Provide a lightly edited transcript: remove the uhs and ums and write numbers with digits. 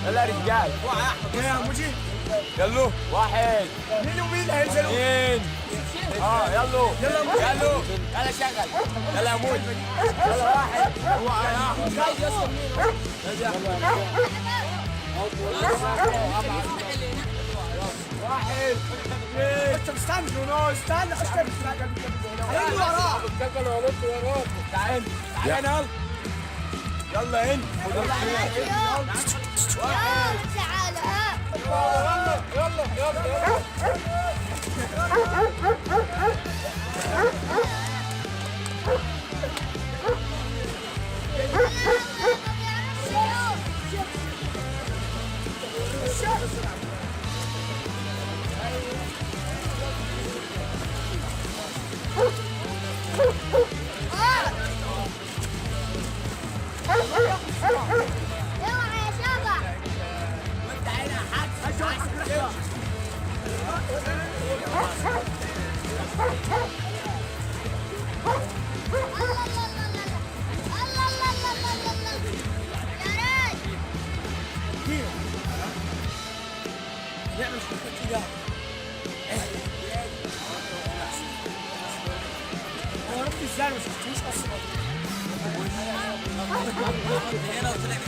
يلا يا رجال. يا موجي. يلا واحد. مين ومين هينزلوا؟ اثنين. يلا يلا يلا يلا شغل. يلا يا موجي. يلا واحد. اوعى يا احمد. واحد اثنين. استنى استنى استنى. هيجوا وراك. تعال تعال يلا. يلا هنا. يلا تعال. يلا يلا يلا. اوعى يا شبح. الله الله الله الله الله الله الله الله. يا راجل. نعمل حركة كده. انا عرفت ازاي ما شفتوش اصلا. هنا وطلع.